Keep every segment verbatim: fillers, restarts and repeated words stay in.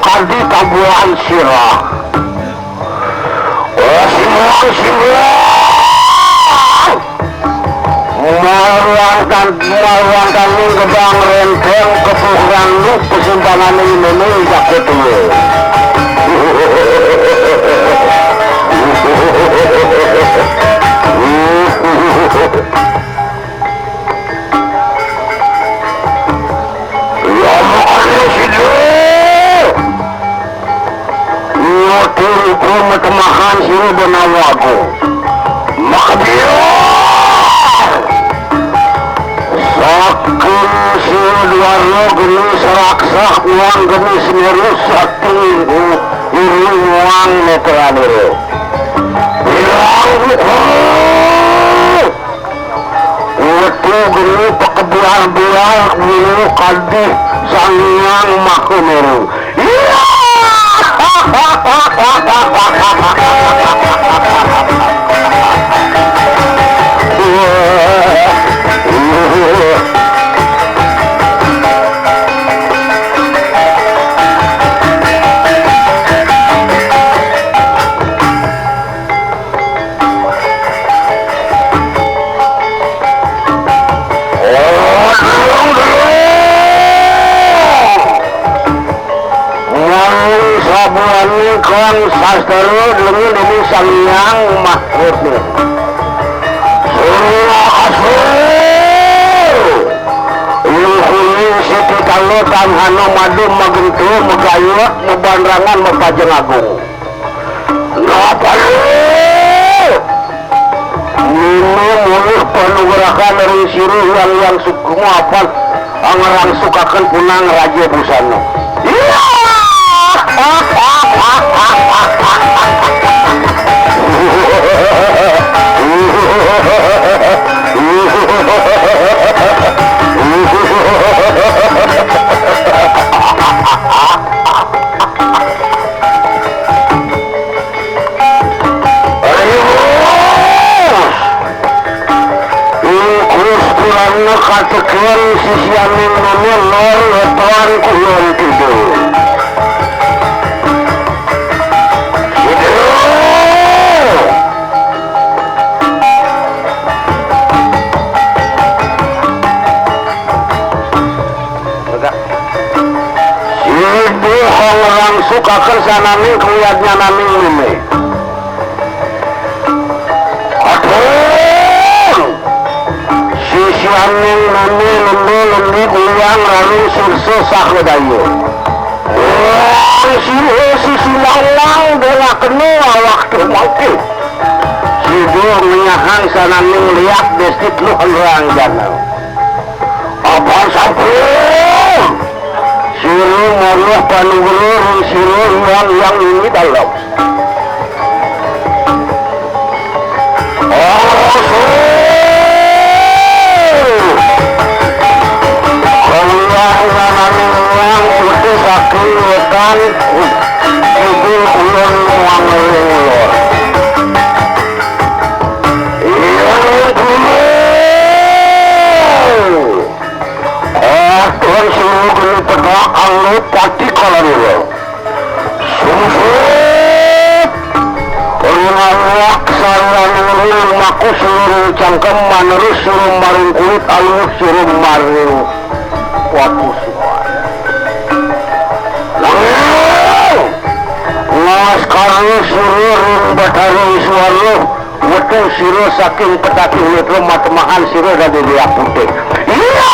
kadi tabuhan sira. Oh, Simbang, Simbang! Maruantan, maruantan ning gedang renteng kepuhang lu pesimbangan ini ning jaket lu. Ya, makanya sini. Nyotir iku metemahan sira Benawa Agung. Makbiar! Saking sira Dwara geni Seraksah muang geni Semeru, saking iring muang Netranira. Bilang buku! Wetu geni pekebiar-biar guru kadi Sang Hyang Maha Meru. Iya! Oh, delung, delung. Mangin sabuaning kang sastra delengin dening Sang Hyang Mahkota. Surya asur. Luhuring siti kala tanhana madu magenta magayut mabanrangan mapajeng agung. Napa lu? Mula mulih panugrahan ring sira Hyang Hyang Sukma apan angrangsukaken punang raja busana. Iya! Riwus! Ingkus purana kateken sisianing nune lor wetan kulon kidul. Kidul! Sida ngrangsukaken sananing kawiyadnyananing nune. Aduh! Sisianing nune lembe-lembe uyang raring sirsa saha daya. Wong sira sisi lawang dongakena awak mangke. Sida menyahang sananing liak desti teluh ranjana. Apan sampun sira maruh panugraha ring sira Hyang Hyang Widi Dalem. Asu! Kalian nananing Hyang Putih saking wetan, kidul kulon muang ring lor. Iya, Atur sira geni pedhak anggo pati kalanira. Sungsut. Ring awak sarwa nuri lumaku sira ring cangkem, manerus sira maring kulit, aluh sira maring waku suar. Nanging ngaskara sira ring Batara Iswara. Wetu sira saking petati netra, matemahan sira dadi liak putih. Iya!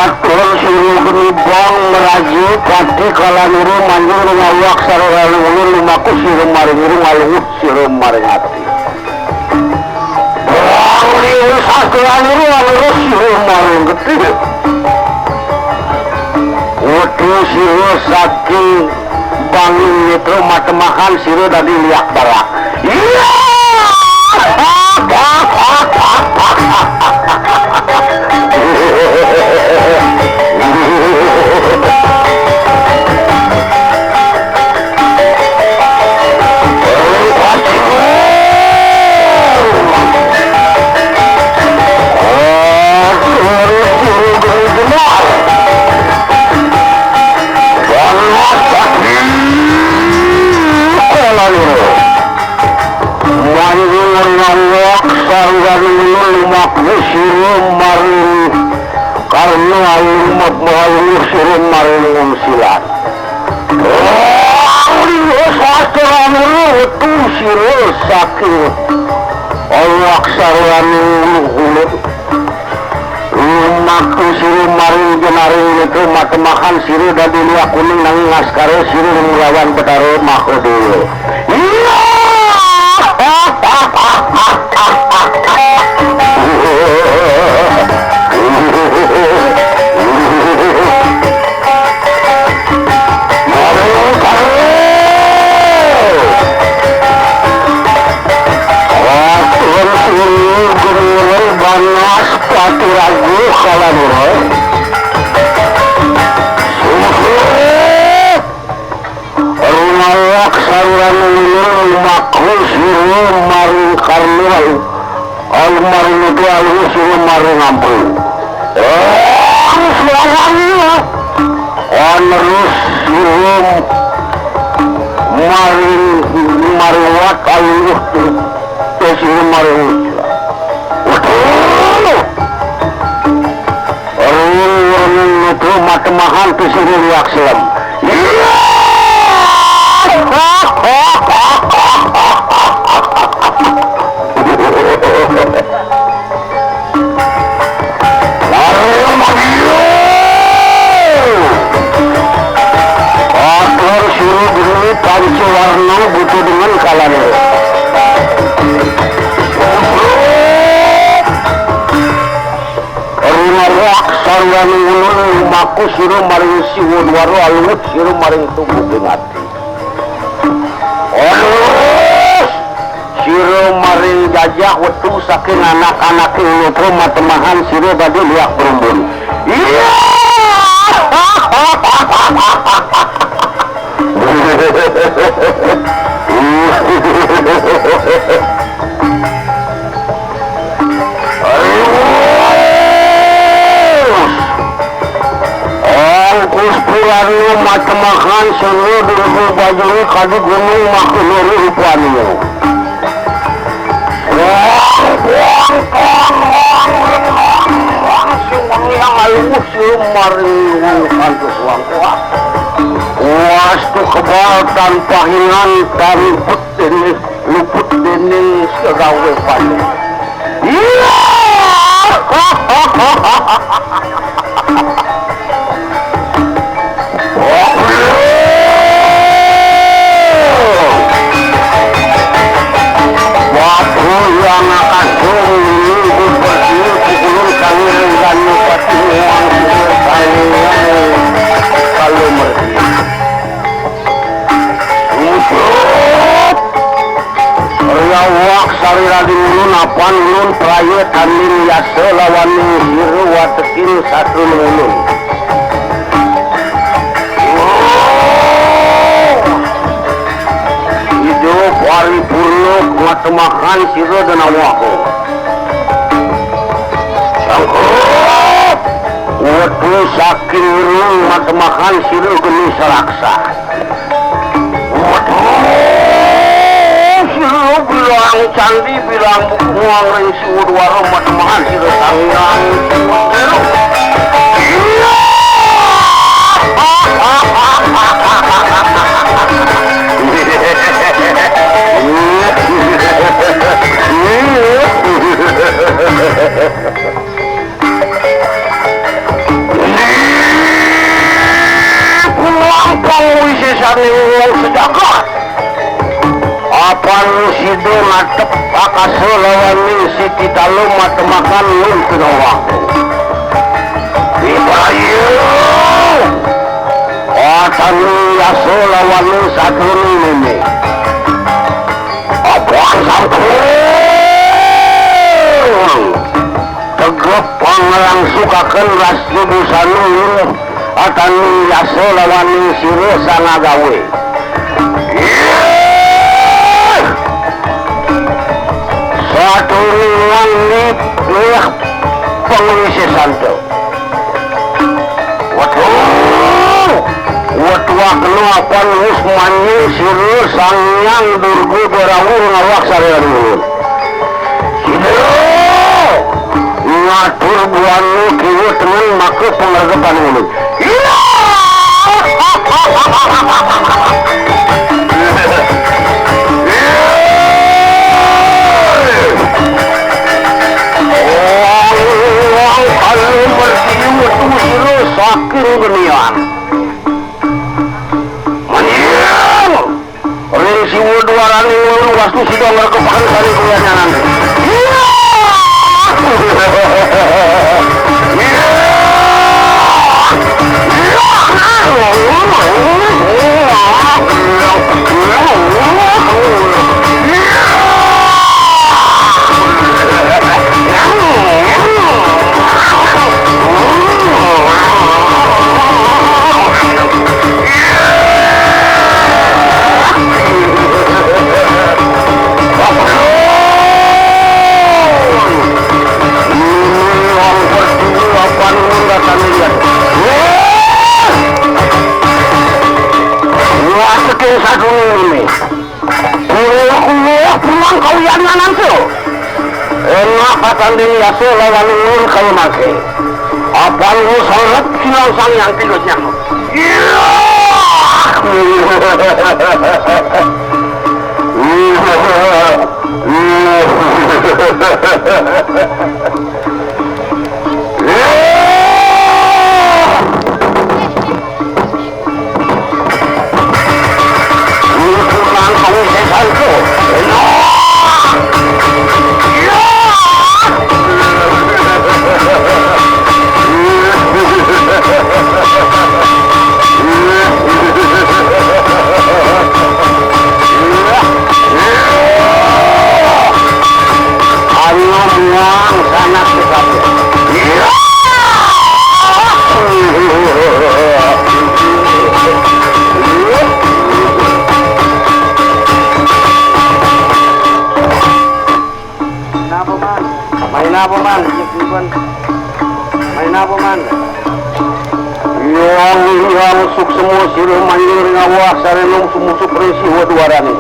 Atur sira geni bang meraja pati kalanira manjing ring awak sarwa nuri lumaku sira maring irung, alunguh sira maring ati. Bang liwat sastranira alurus sira maring getih. Wetu sira saking banging netra, matemahan sira dadi liak barak. Iya! Maluh sira maring silat. Wah, liwat sastra mula wetu sira saking awak sarwane ulu-ulu. Lumaktu sira maring jenaring netra matemahan sira dadi liak kuning nanging askara sira nglawan Betara Mahadewa. Iya! Maring karo. Raden Sri Gemilang Banaspati Ragu Kalanura. Suhut. Rinawak sarurane ulun lumaku sira maring karna almaring itu aluh sira maring ampun. Terus lawan anerus sira maring mariwat aluh sira maring. Waduh. Ring, ring, itu matemahan pisine liak selem. Iya! Ring, iya! Atur sira geni panca warna buta dengan kalane. Rinawak sarwane ulun lumaku sira maring siwa dwara aluh sira maring tubuh ing ati. Aluh sira maring jajah wetu saking anak-anake ulun matemahan sira dadi liak perumbun. Iya! Ongkus purana matemahan sira dengkul bajune kadi gunung maka loro rupane. Wang, wang, wang, wang, wang, wang, sing wengi aluh sira maring wong kantos wang. Wastu kebal tanpa hingan, tanpa dening luput dening segawe paling. Iya! Waktu yang akan sungguh berdiri pukulun kami dengan pati uang sumber kami yang kalau merdi. Susup! Riyawak sari radi ulun apan ulun praya tanding yasa lawaning sira watekin satrun ulun. Ida paripurna matemahan sira denawaku. Sangkut! Wetu saking irung matemahan sira geni saraksa. Waduh, sira bilang candi, bilang bukuang ring siwa dwara matemahan sira sangyang. Iya. Pulang pangwisésaning wong sejagat. Apan sida ngadep akasa lawaning siti talu matemakan nun pinawang. Ibrahim, atani yasa lawaning satruni nini. Apan sampun. Tegep pangrangsukaken rasa busana ulun, atani yasa lawaning sira sang agawe. Ih! Satulungan nitih pangwisésanta. Waduh! Wetuakna apan wus manjing sira Sang Hyang Durga Darawa ngawak sarian ulun. Sira ngatur buana kiwa tengen maka Kepan ini. Iya. Wong, wong, kalau mertiwi metu sira saking genian. Meniang. Ring siwa dwarane ngulu wastu sida ngrekepaken sane kuyanyanan. Iya. Iya. Iya. Wah, saking sadurunge. Kulo, kulo pulang kawiyangan antuk. Enak patanding yasa lawan ulun kaya mangke. Apan wis arep silang Sang Hyang Pinuh Nyang. Iya. Ayo muang sanak sekalian. Main apa, Man? Main apa, Man? Main apa, Man? Yang yang suksema sira manjur ngawah sarenung sumusup ring siwa duarane.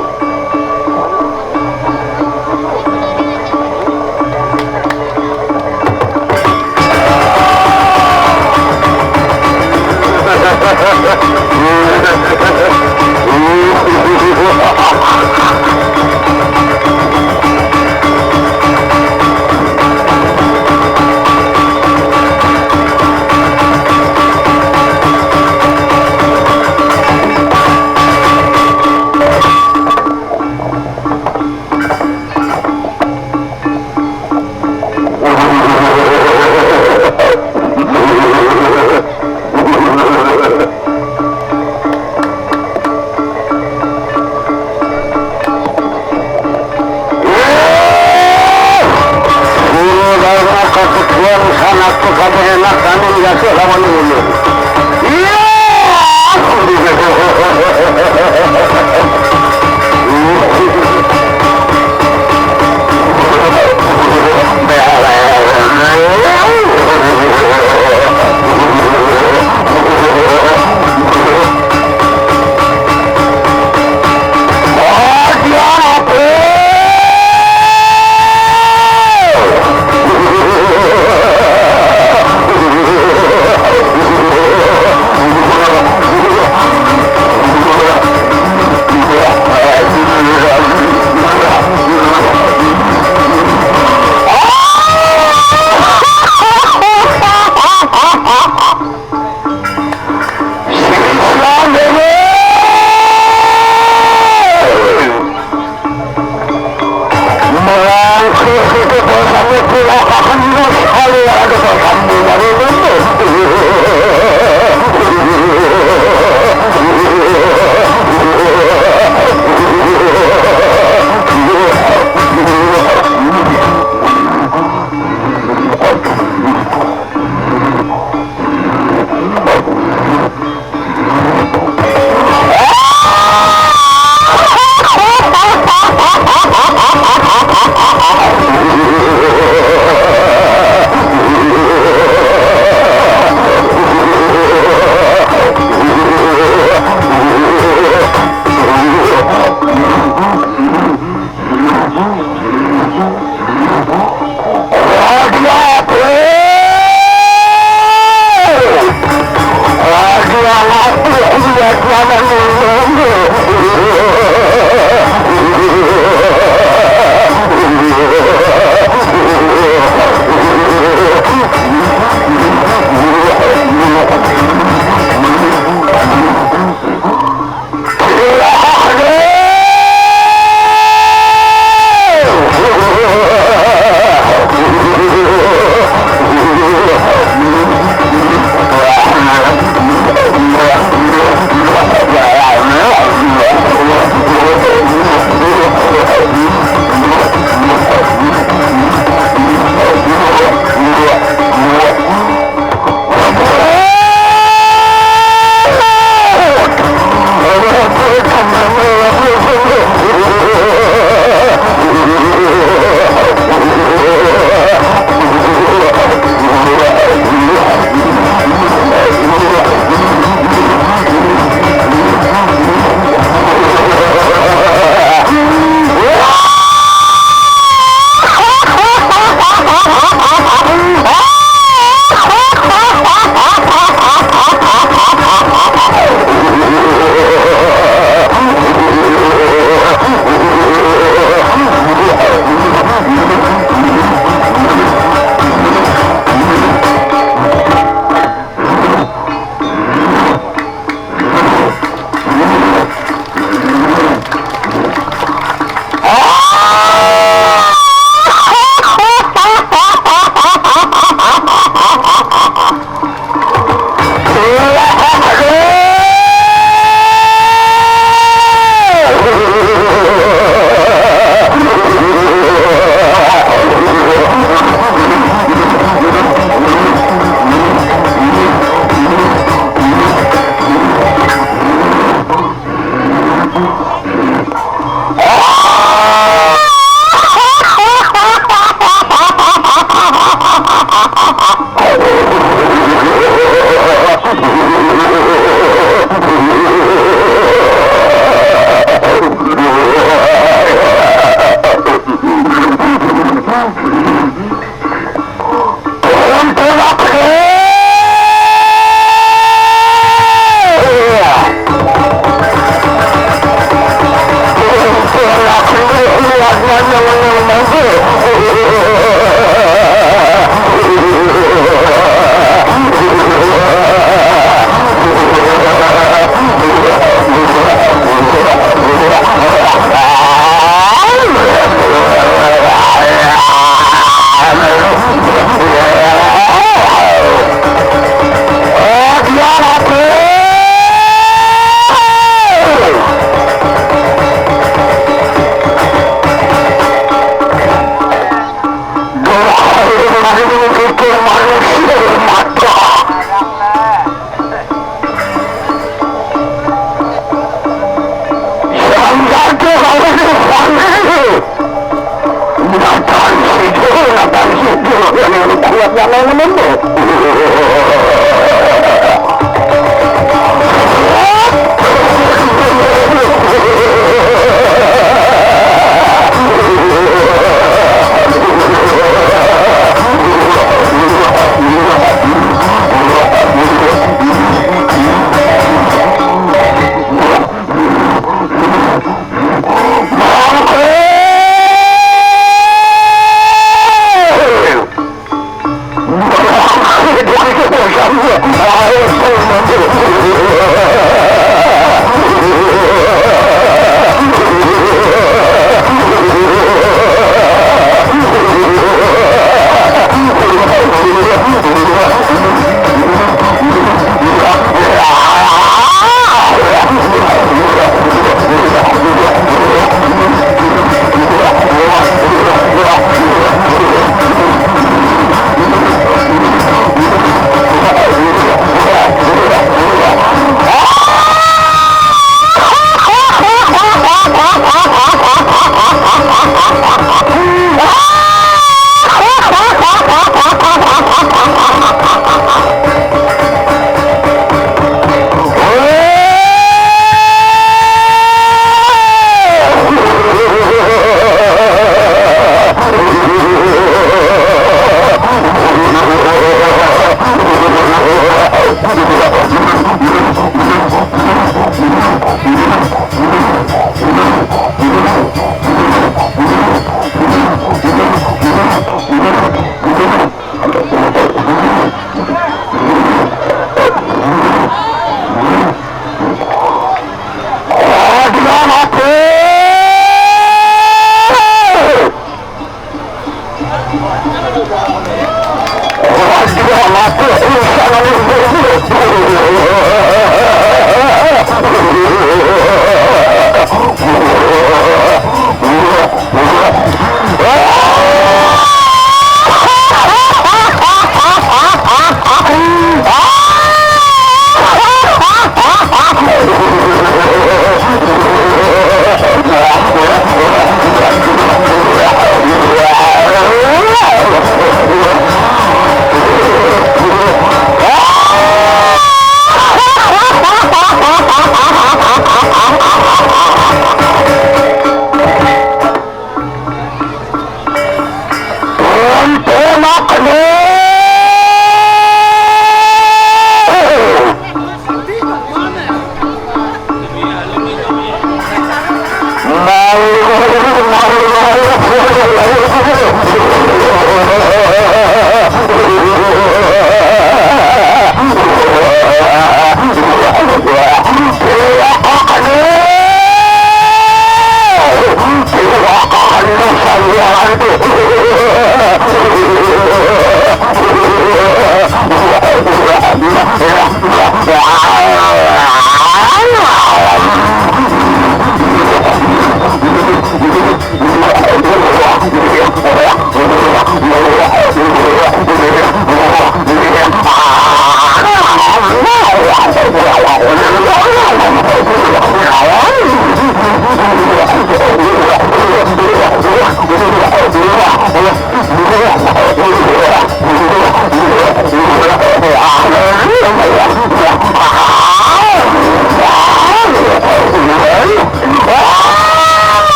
Guru Dharma kasepuhan sanakku kabeh enak kami biasa lawan ulun. Iya.